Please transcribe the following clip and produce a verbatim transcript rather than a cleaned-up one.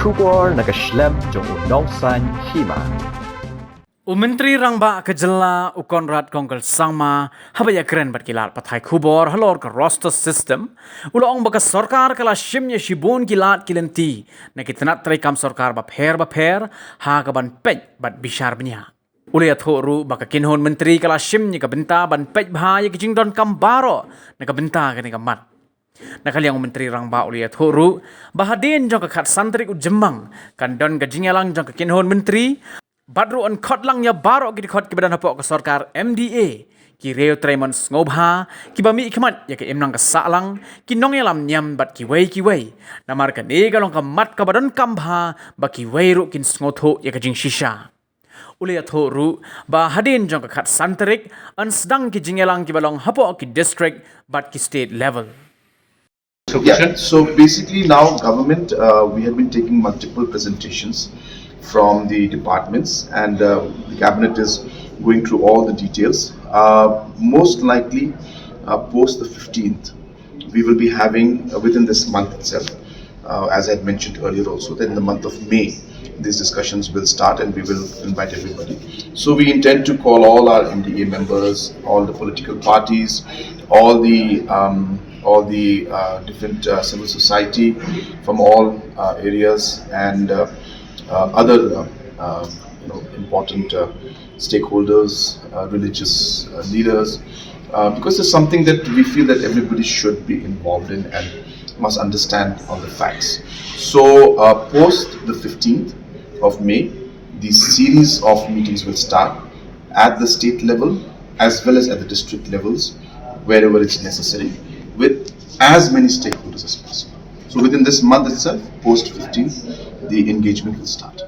Khubor na ka shlem jong u Nongsaiñ Hima. U Myntri Rangbah ka jylla u Conrad Kongkal Sangma haba ïakren bad ki lad pathai khubor halor ka roster system, u la ong ba ka sorkar ka la shim ïa shibun ki lad ki lynti na ki tnat treikam sorkar bapher bapher ha kaban peit bad bishar bniah. U la ïathuh ruh ba ka kynhun myntri ka la shim ïa ka bynta ban peit bha ïa ki jingdonkam baroh na ka bynta kane ka mat. Na ka liang u Myntri Rangbah u la ïathuh ruh ba hadien jong ka khatsan tarik u Jymmang kan don ka jingïalang jong ka kynhun myntri bad ruh yn khot lang ïa baroh ki dkhot kiba don hapoh ka sorkar M D A, ki riew trei mon sngewbha kiba mih khmat ïa ka imlang ka sahlang, ki nongïalam niam bad kiwei kiwei. Namar kane ka long ka mat kaba donkam bha ba kiwei ruh kin sngewthuh ïa ka jingshisha. U la ïathuh ruh ba hadien jong ka khatsan tarik yn sdang ki jingïalang kiba long hapoh ki district bad ki state level. Yeah, so basically now government, uh, we have been taking multiple presentations from the departments, and uh, the cabinet is going through all the details. Uh, most likely, uh, post the fifteenth, we will be having, uh, within this month itself, uh, as I had mentioned earlier also, that in the month of May, these discussions will start and we will invite everybody. So we intend to call all our M D A members, all the political parties, all the um, all the uh, different uh, civil society from all uh, areas and uh, uh, other uh, uh, you know, important uh, stakeholders, uh, religious uh, leaders, uh, because it's something that we feel that everybody should be involved in and must understand on the facts. So, uh, post the fifteenth of May, the series of meetings will start at the state level as well as at the district levels, wherever it's necessary, with as many stakeholders as possible. So, within this month itself, post fifteenth, the engagement will start.